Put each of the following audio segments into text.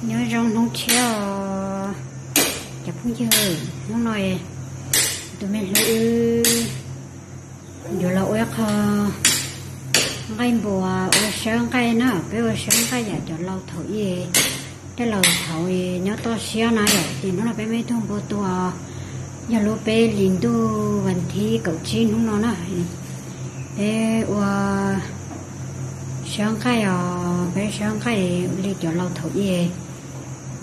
Nyob zoo hnub tshiab os cov phooj ywg, hnub no tus me hlub wb yuav los ua ib qho nqaij npua, ua sawb nqaij na, peb ua sawb nqaij yam cov laus thaum ub, tej laus thaum nyob toj siab na yom, ces hnub no peb muaj ib tug npua tuag, yog lub peb hlis ntuj vas thib kaum tsib hnub no na, peb ua sawb nqaij os, peb sawb nqaij li cov laus thaum ub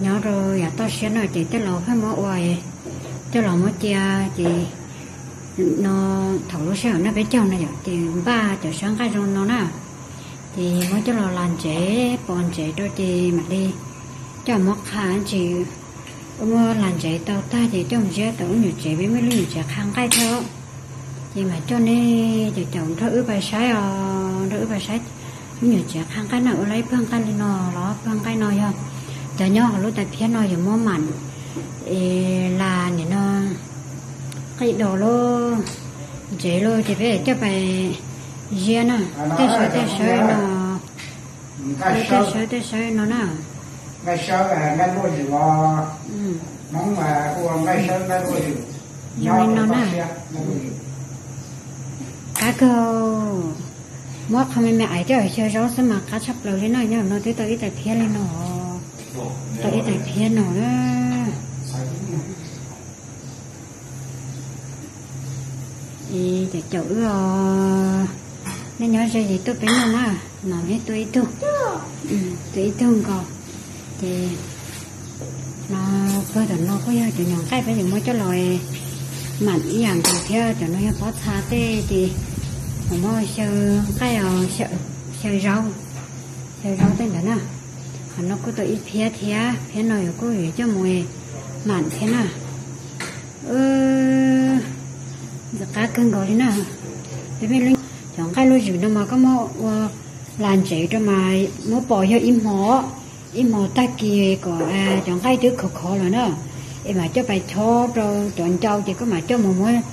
nyob rau yam toj siab no ces tej laus pheej muab ua, tej laus muab cia, ces no thaum lub sij hawm no peb caug no yom, ces npaj cov sawb nqaij zoo no na, ces muab coj los las ntsev, pos ntsev rau ces mam li coj muab qha, tsis muab las ntsev tau tag ces coj mus ziab tau lub nyuam tsev, peb muaj lub nyuam tsev qha nqaij thiab. Ces mam coj nej caum caum nrog wb pais saib os, nrog wb pais saib lub nyuam tsev qha nqaij na, ua lawm ib pawg nqaij li no los pawg nqaij no yog cov nyob hauv lub tais phiab no yuav muab mam es las nim no qij dos lub ntsev lawm ces peb coj pais ziab na, tej sawb tej sawb no, tej sawb tej sawb no na. Zoo li no na. Qab kawg, muab qhov me me ais coj xyaw zaub xwb mas qab tshaj plaws li na, nyob no twb tau ib tais phiab li no, tau ib tais phiab no na. Caum caum wb os, nej nyob ze ces tuaj peb noj na, no peb tuaj ib tug, tuaj ib tug nkaus. Ces no pawg tom no kuj yog cov nyuam nqaij peb yuav muab coj los mam ib yam nkaus thiab, cov no yog pob txha tej ces mam muab xyaw nqaij os, xyaw zaub, xyaw zaub tej ntawd na. Qhov no kuj tau ib phiab thiab, phiab no yuav kuj yuav coj mus mam thiab na. Ntxim qab kawg nkaus li na. Peb me lub, cov nqaij luaj zwm no mas koj muab ua las ntsev rau mas muab pos yog ib hmo, ib hmo tag kis kom cov nqaij twb khov khov lawm na, es mam coj pais chob rau cov ncau ces koj mam coj mus muab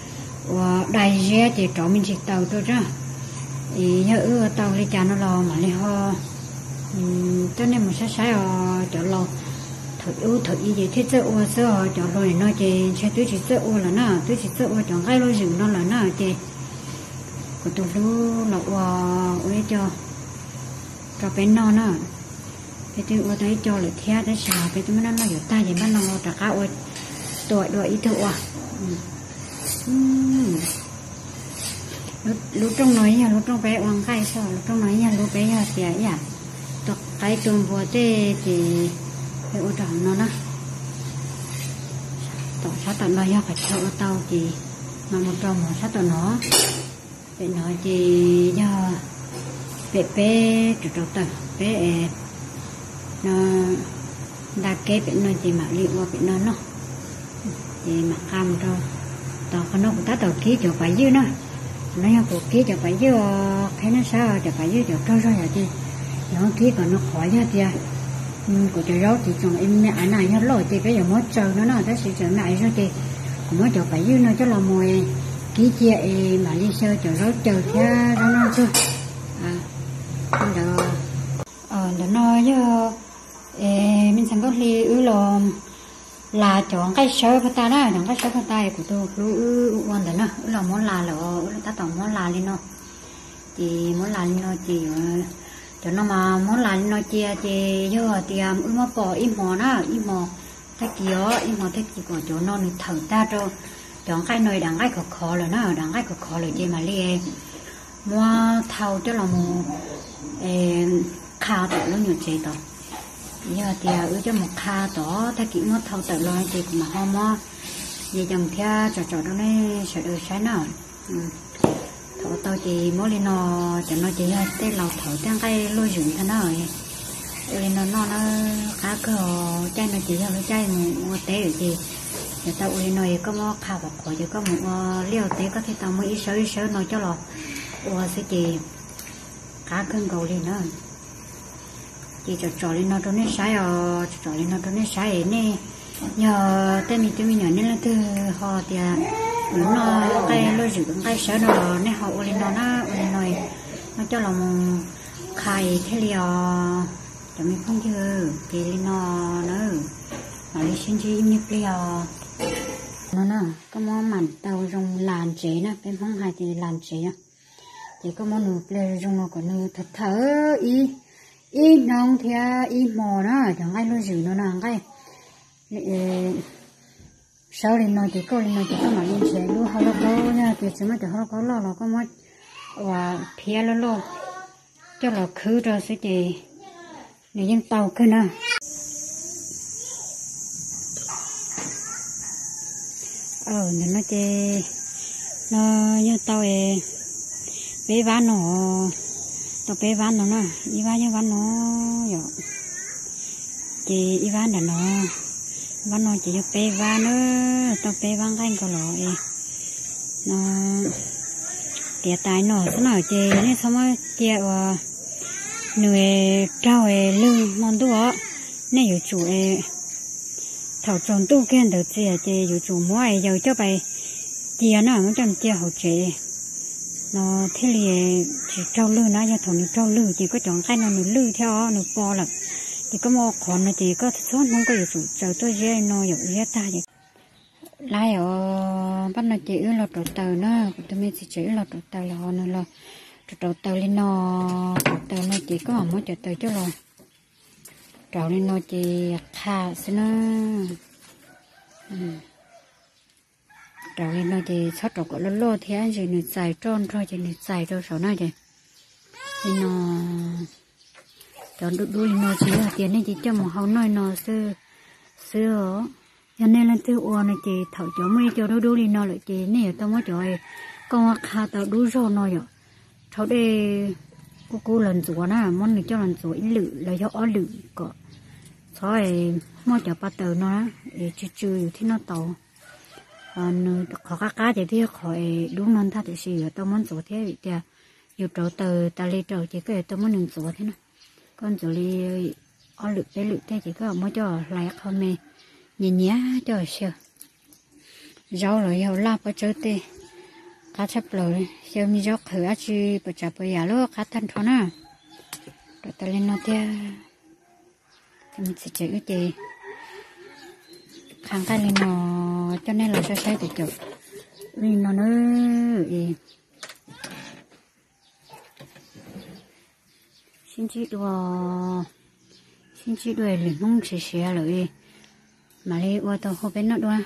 ua dai ziab ces rov me ntsis taws rau na. Es yog wb ua tau li cas no los mam li ho coj nej mus saib saib os cov laus. Thaum ub thaum i ces thiaj txawj ua xwb os, cov hluas nim no ces ntshe twb tsis txawj ua lawm na, twb tsis txawj ua cov nqaij luaj zwm no lawm na ces kuv tus hlub los ua, ua ib co rau peb noj na. Peb twb ua tau ib co lawm thiab tab sis mas peb twb muab noj noj yuav tag ces npaj no rov qab ua tua dua ib tug ua. Lub rooj no yog lub rooj peb ua nqaij xwb, lub rooj no yog lub peb yog tias ib yam tua qaib tua npua tej ces peb ua rau hauv no na. Tom sab tom no yog qhov chaw ua tau ces mam mus rau mus sab tom no. Pem no ces yog pem peb rau rau tawm peb no nta keb pem no ces mam li ua pem no noj. Ces mam qab mus rau tom qhov no kuv tab tom kib cov pam ywj na. Qhov no yog kuv kib cov pam ywj os, qheb nej saib cov pam ywj cov kawg zog yom ces yog kib kom nws qhuav, yog tias kuv cov zaub tsis tsoom me ais na yog loj ces peb yuav muab tsaws no na, tab sis tseem me ais zog ces kuv muab cov pam ywj no coj los mus kib cia es mam li xyaw cov zaub caws thiab zaub noj ntsuag. Ntawm no yog me ntxhais Nkauj Hli wb los las cov nqaij sawb pag tas na, cov nqaij sawb pag tas kuv tus hlub wb ua ntawd na, wb los muab las lawm, wb tab tom muab las li no. Ces muab las li no ces yuav, cov no mas muab las li no cia ces yog tias wb muab pos ib hmo na, ib hmo tag kis os, ib hmo tag kis kom cov no nws thawm tag rau cov nqaij no, dav nqaij khov khov lawm na, dav nqaij khov khov lawm ces mam li muab thau coj los mus qha tom lub nyuam tsev tod. Yog tias wb coj mus qha tod tag kis muab thau tawm los ces kuv mam ho muab ye coj thiab tsom tsom rau nej sawv daws saib na. Thaum tau ces muab li no, cov no ces yog tej laus thaum tej nqaij luaj zwm ntag na. Ua li no noj na, qab kawg. Caij no ces yog lub caij mus ua teb lawm ces yog tau ua li no es koj muab qha qhuav qhuav ces koj mus ua liaj ua teb koj thiaj tau muab ib sawb ib sawb no coj los ua xwb ces qab kawg nkaus li na. Ces tsom tsom li no rau nej saib os, tsom tsom li no rau nej saib es nej yog tej me tub me nyuam nej leej twg ho tias yuav noj nqaij luaj zwm nqaij sawb no los nej ho ua li no na, ua li no noj coj los mus qha thiaj li os Cov me phooj ywg, ces li no na, mam li sib ntsib ib nyuag pliag os. No na, koj muab mam tau zoo las ntsev na, peb Hmoob hais tias las ntsev. Ces koj muab nws pliag zoo no kom nws thawm thawm ib, ib hnub thiab ib hmo na, cov nqaij lub zwm no na, nqaij sawv li no ces koj li no ces koj mam li nrhiav lub hauv lauj kaub, yog tias tsis muaj cov hauv lauj kaub loj los koj muab uas phiab loj loj coj los khwb rau xwb ces nws yeej tau kawg na. Ntawm no ces no yog tau peb vab no, tau peb vab no na, ib vab yog vab no yom, ces ib vab nram no, vab no ces yog peb vab na, tau peb vab nqaij nkaus los no. Tiav tas no xwb na ces nej txhob muab cia uas nws raug lwg hmo ntuj os, nej yuav tsum thaum tsaus ntuj kiag ntawd txias ces yuav tsum muab yawg coj pais cia na, muab coj cia hauv tsev no thiaj li tsis raug lwg na. Yog thaum nws raug lwg ces koj cov nqaij no nws lwj thiab os, nws po lawm. Ces koj muab ua qhov no ces koj txhua hnub koj yuav tsum tsaws tuaj ziab no yom, ziab tag ces lawm os. Pab no ces wb los rauv taws na, kuv tus me txiv tsev wb los rauv taws los ho nws los rauv rauv taws li no. Rauv taws no ces koj muab cov taws coj los rauv li no ces qha xwb na. Rauv li no ces txhob rauv kom loj loj thiab, ntsis nws txais roj nrog ces nws txais rau saum na ces li no. Cov dub dub li no tsis yog tias nej cia coj mus hau noj no xwb, xwb os. Yog nej leej twg ua no ces thaum cov muaj ib co dub dub li no lawm ces nej yuav tau muab cov koj muab qha tau dub zog no yom, rhaub dej kub kub los ntxuav na, muab nws coj los ntxuav ib lwm los yog ob lwm kom txhob muaj cov pa taws no es tsw tsw yus thiaj noj tau. Nws qhov qab qab ces twb yog qhov es dub no ntag, tiam sis yuav tau muab ntxuav thiab vim tias yus rauv taws tas li rau ces koj yuav tau muab nws ntxuav thiab na. Koj ntxuav li ob lwm peb lwm tej ces koj muab coj hlais qho me nyias nyias coj xyaw. Zaub los yog laj pob tsawb tej qab tshaj plaws, xyaw me zaub qhwv dab tsi puas tsav puas yam los qab tag nrho na. Rauv taws li no tiag. Txiv tsev wb ces qha nqaij li no coj nej los saib saib cov caum wb li no na. Es sib ntsib dua, sib ntsib dua lwm hnub tsis siav lawm, mam li ua tau hu peb noj dua.